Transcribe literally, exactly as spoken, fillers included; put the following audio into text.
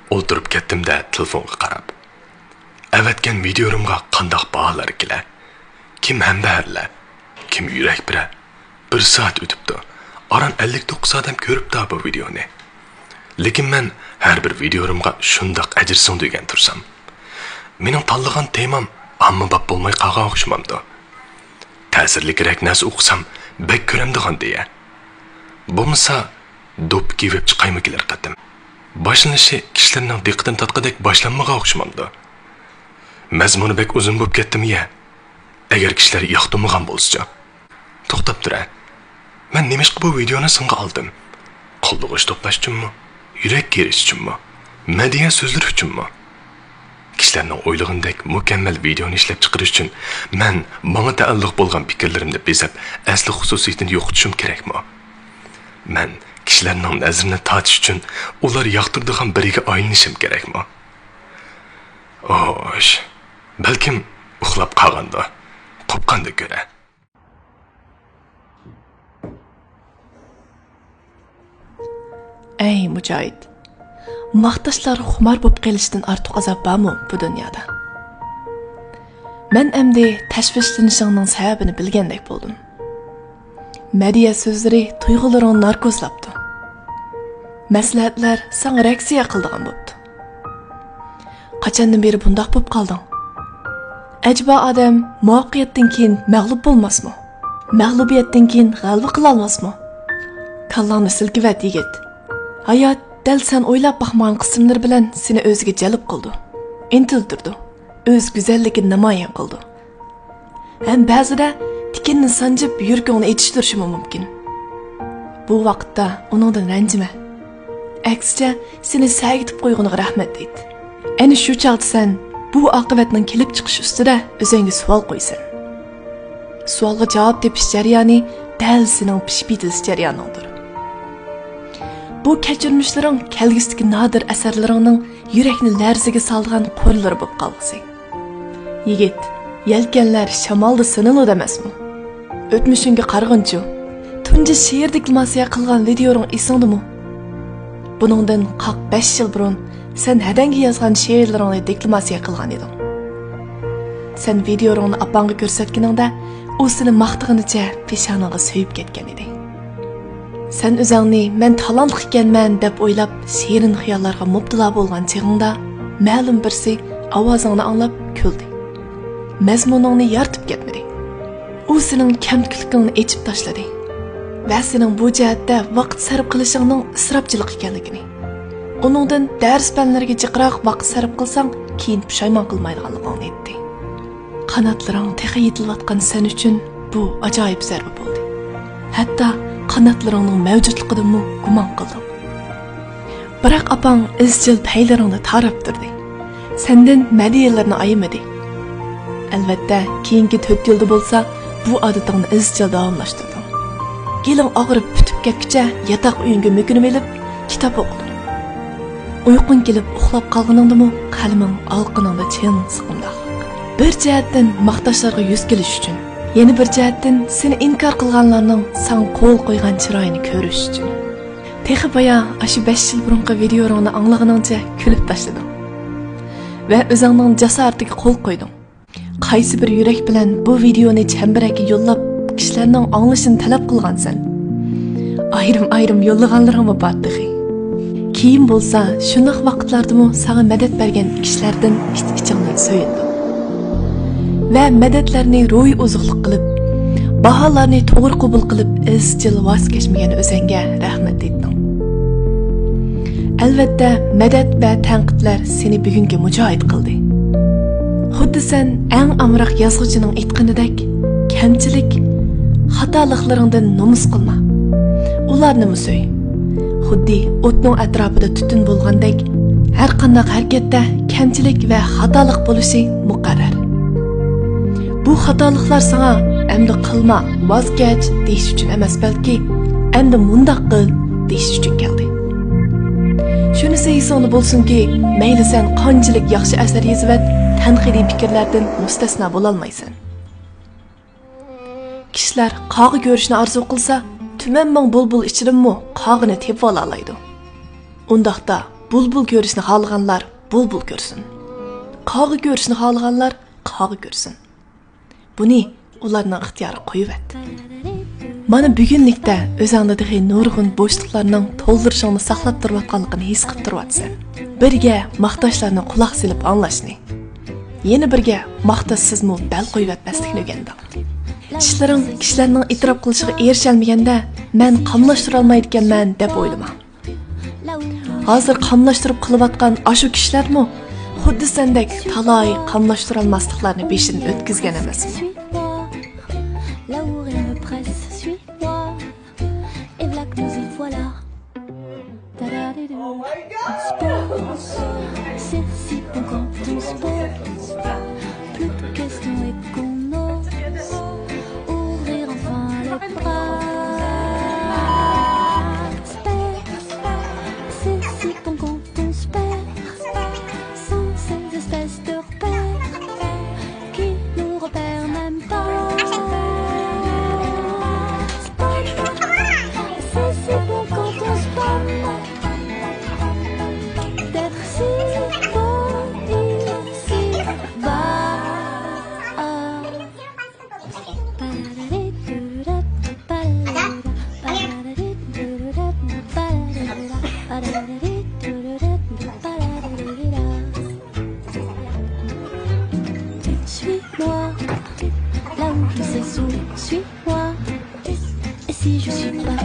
ئولتۇرۇپ كەتتىم-دە تېلېفونغا قاراپ. ئەۋەتكەن ۋىدىيولىرىمغا قانداق باھالار كېلە؟ كىم ھەمبەھىرلەر؟ كىم يۈرەك بېرە؟ بىر سائەت ئۆتۈپتۇ. ئاران ئەللىك توققۇز ئادەم كۆرۈپتۇ بۇ ۋىدىيونى. لېكىن مەن ھەر بىر ۋىدىيولىرىمغا شۇنداق ئەجىرسىڭ دېگەن تۇرسام، مېنىڭ تاللىغان تېمام ئاممىباب بولماي قالغان ئوخشىمامدۇ؟ تەسىرلىكرەك نەرسە ئوقۇسام بەك كۆرەمدىغان دېيە. بولمىسا دوپپا كىيىۋېپ چىقايمىكىن ھەر قېتىم؟ باشلىنىشى كىشىلەرنىڭ دىققىتىنى تارتقۇدەك باشلانمىغان ئوخشىمامدۇ؟ مەزمۇنى بەك ئۇزۇن بوپ كەتتىمۇ يە؟ ئەگەر كىشىلەر ياقتۇرمىغان بولسىچۇ؟ توختاپ تۇرە. مەن نېمىشقا بۇ ۋىدىيونى سىنغا ئالدىم؟ قوللىغۇچ توپلاش ئۈچۈنمۇ؟ يۈرەك كېرىش ئۈچۈنمۇ؟ مەدھىيە سۆزلىرى ئۈچۈنمۇ؟ كىشىلەرنىڭ ئويلىغىنىدەك مۇكەممەل ۋىدىيونى ئىشلەپ چىقىرىش ئۈچۈن مەن ماڭا تەئەللۇق بولغان پىكىرلىرىمنى بېزەپ، ئەسلى خۇسۇسىيىتىنى يوقىتىشىم كېرەكمۇ؟ مەن كىشىلەرنىڭ نەزىرىنى تارتىش ئۈچۈن ئۇلار ياقتۇرىدىغان بىرىگە ئايلىنىشىم كېرەكمۇ؟ خوش، بەلكىم ئۇخلاپ قالغاندۇ، قوپقاندۇ كۆرە. ئەي مۇجاھىد، ماختاشلارغا خۇمار بولۇپ قېلىشتىن ئارتۇق ئازاب بارمۇ بۇ دۇنيادا؟ مەن ئەمدى تەشۋىشلىنىشىڭنىڭ سەۋەبىنى بىلگەندەك بولدۇم. مەدھىيە سۆزلىرى تۇيغۇلىرىڭنى ناركوزلاپتۇ. مەسلىھەتلەر ساڭا رېئاكسىيە قىلىدىغان بوپتۇ. قاچاندىن بېرى بۇنداق بوپ قالدىڭ؟ ئەجەبا ئادەم مۇۋەپپەقىيەتتىن كېيىن مەغلۇپ بولماسمۇ؟ مەغلۇبىيەتتىن كېيىن غەلىبە قىلالماسمۇ؟ كاللاڭنى سىلكىۋەت، يىگىت. ھايات دەل سەن ئويلاپ باقمىغان قىسىملىرى بىلەن سېنى ئۆزىگە جەلپ قىلىدۇ، ئىنتىلدۈرىدۇ، ئۆز گۈزەللىكىنى نامايان قىلىدۇ. ھەم بەزىدە تىكەننى سانجىپ يۈرىكىڭنى ئېچىشتۇرۇشىمۇ مۇمكىن. بۇ ۋاقىتتا ئۇنىڭدىن رەنجىمە. ئەكسىچە، سېنى سەگىتىپ قويغىنىغا رەھمەت ئېيت. ئەنە شۇ چاغدا سەن بۇ ئاقىۋەتنىڭ كېلىپ چىقىشى ئۈستىدە ئۆزۈڭگە سوئال قويىسەن. سوئالغا جاۋاب تېپىش جەريانى دەل سېنىڭ پىشىپ يېتىلىش جەريانىڭدۇر. بۇ كەچۈرمىشلىرىڭ كەلگۈسىدىكى نادىر ئەسەرلىرىڭنىڭ يۈرەكنى لەرزىگە سالىدىغان قۇرلىرى بولۇپ قالغۇسى. يىگىت، يەلكەنلەر شامالدا سېنىلىدۇ ئەمەسمۇ؟ ئۆتمۈشۈڭگە قارىغىنچۇ؟ تۇنجى شېئىر دېكلاماتسىيە قىلغان ۋىدىيولىرىڭ ئېسىڭدىمۇ؟ بۇنىڭدىن قاق بەش يىل بۇرۇن سەن ھەدەڭگە يازغان شېئىرلىرىڭنى دېكلاماتسىيە قىلغان ئىدىڭ. سەن ۋىدىيولىرىڭنى ئاپاڭغا كۆرسەتكىنىڭدە، ئۇ سېنى ماختىغىنىچە پېشانىڭغا سۆيۈپ كەتكەن ئىدى. سەن ئۆزۈڭنى مەن تالانتلىق ئىكەنمەن دەپ ئويلاپ، شېرىن خىياللارغا مۇپتىلا بولغان چېغىڭدا، مەلۇم بىرسى ئاۋازىڭنى ئاڭلاپ كۈلدى. مەزمۇنۇڭنى يارىتىپ كەتمىدى. ئۇ سېنىڭ كەمتۈكلۈكۈڭنى ئېچىپ تاشلىدى ۋە سېنىڭ بۇ جەھەتتە ۋاقىت سەرپ قىلىشىڭنىڭ ئىسراپچىلىق ئىكەنلىكىنى، ئۇنىڭدىن دەرس پەنلىرىگە جىقراق ۋاقىت سەرپ قىلساڭ، كېيىن پۇشايمان قىلمايدىغانلىقىڭنى ئېيتتى. قاناتلىرىڭ تېخى يېتىلىۋاتقان سەن ئۈچۈن بۇ ئاجايىپ زەربە بولدى. ھەتتا قاناتلىرىڭنىڭ مەۋجۇتلۇقىدىنمۇ گۇمان قىلدىڭ. بىراق ئاپاڭ ئىزچىل پەيلىرىڭنى تاراپ تۇردى. سەندىن مەدھىيەلىرىنى ئايىمىدى. ئەلۋەتتە، كېيىنكى تۆت يىلدا بولسا بۇ ئادىتىڭنى ئىزچىل داۋاملاشتۇردۇڭ. گېلىڭ ئاغرىپ پۈتۈپ كەتكۈچە ياتاق ئۆيۈڭگە مۆكۈنۈۋېلىپ كىتاب ئوقۇدۇڭ. ئۇيقۇڭ كېلىپ ئۇخلاپ قالغىنىڭدىمۇ قەلىمىڭ ئالىقىنىڭدا چىڭ سىقىمداق. بىر جەھەتتىن ماختاشلارغا يۈز كېلىش ئۈچۈن، يەنە بىر جەھەتتىن سېنى ئىنكار قىلغانلارنىڭ ساڭا قول قويغان چىرايىنى كۆرۈش ئۈچۈن. تېخى بايا ئاشۇ بەش يىل بۇرۇنقى ۋىدىيولىرىڭنى ئاڭلىغىنىڭچە كۈلۈپ تاشلىدىڭ ۋە ئۆزۈڭنىڭ جاسارىتىگە قول قويدۇڭ. قايسى بىر يۈرەك بىلەن بۇ ۋىدىيونى چەمبىرەككە يوللاپ، كىشىلەرنىڭ ئاڭلىشىنى تەلەپ قىلغانسەن؟ ئايرىم-ئايرىم يوللىغانلىرىڭمۇ بار تېخى. كېيىن بولسا شۇنداق ۋاقىتلاردىمۇ ساڭا مەدەت بەرگەن كىشىلەردىن ئىچ-ئىچىڭدىن سۆيۈندۈڭ ۋە مەدەتلەرنى روھىي ئوزۇقلۇق قىلىپ، باھالارنى توغرا قوبۇل قىلىپ، ئىزچىل ۋاز كەچمىگەن ئۆزۈڭگە رەھمەت ئېيتتىڭ. ئەلۋەتتە، مەدەت ۋە تەنقىدلەر سېنى بۈگۈنگە مۇجاھىد قىلدى. خۇددى سەن ئەڭ ئامراق يازغۇچىنىڭ ئېيتقىنىدەك، كەمچىلىك، خاتالىقلىرىڭدىن نومۇس قىلما. ئۇلارنىمۇ سۆي. خۇددى ئوتنىڭ ئەتراپىدا تۈتۈن بولغاندەك، ھەر قانداق ھەرىكەتتە كەمچىلىك ۋە خاتالىق بولۇشى مۇقەررەر. بۇ خاتالىقلار ساڭا «ئەمدى قىلما، ۋاز كەچ» دېيىش ئۈچۈن ئەمەس، بەلكى «ئەمدى مۇنداق قىل» دېيىش ئۈچۈن كەلدى. شۇنىسى ئېسىڭدە بولسۇنكى، مەيلى سەن قانچىلىك ياخشى ئەسەر يېزىۋەت، تەنقىدىي پىكىرلەردىن مۇستەسنا بولالمايسەن. كىشىلەر قاغا كۆرۈشنى ئارزۇ قىلسا، تۈمەن مىڭ بۇلبۇل ئىچىدىنمۇ قاغىنى تېپىۋالالايدۇ. ئۇنداقتا بۇلبۇل كۆرۈشنى خالىغانلار بۇلبۇل كۆرسۇن. قاغا كۆرۈشنى خالىغانلار قاغا كۆرسۇن. بۇنى ئۇلارنىڭ ئىختىيارىغا قويۇۋەت. مانا بۈگۈنلۈكتە ئۆزۈڭدە تېخى نۇرغۇن بوشلۇقلارنىڭ تولدۇرۇشۇڭنى ساقلاپ تۇرۇۋاتقانلىقىنى ھېس قىلىپ تۇرۇۋاتىسەن. بىرگە ماختاشلارنى قۇلاق سېلىپ ئاڭلاشنى، يەنە بىرگە ماختاشسىزمۇ بەل قويۇۋەتمەسلىكنى ئۆگەندىڭ. ئىشلىرىڭ كىشىلەرنىڭ ئېتىراپ قىلىشىغا ئېرىشەلمىگەندە، مەن قاملاشتۇرالمايدىكەنمەن دەپ ئويلىما. ھازىر قاملاشتۇرۇپ قىلىۋاتقان ئاشۇ كىشىلەرمۇ خۇددى سەندەك تالاي قاملاشتۇرالماسلىقلارنى بېشىدىن ئۆتكۈزگەن ئەمەسمۇ؟ Là où rien ne presse, suis-moi. Et v'là que nous y voilà. Tadadidou. On se pose. C'est si bon quand on se pose. Plus de questions et qu'on ose ouvrir enfin les bras. Se perd, c'est si bon quand on se perd. Sans ces espèces de repères qui nous repèrent même pas. C'est si bon quand on se pomme d'être si beau ici-bas. Suis-moi, là où je sais où, suis-moi. Et si je suis pas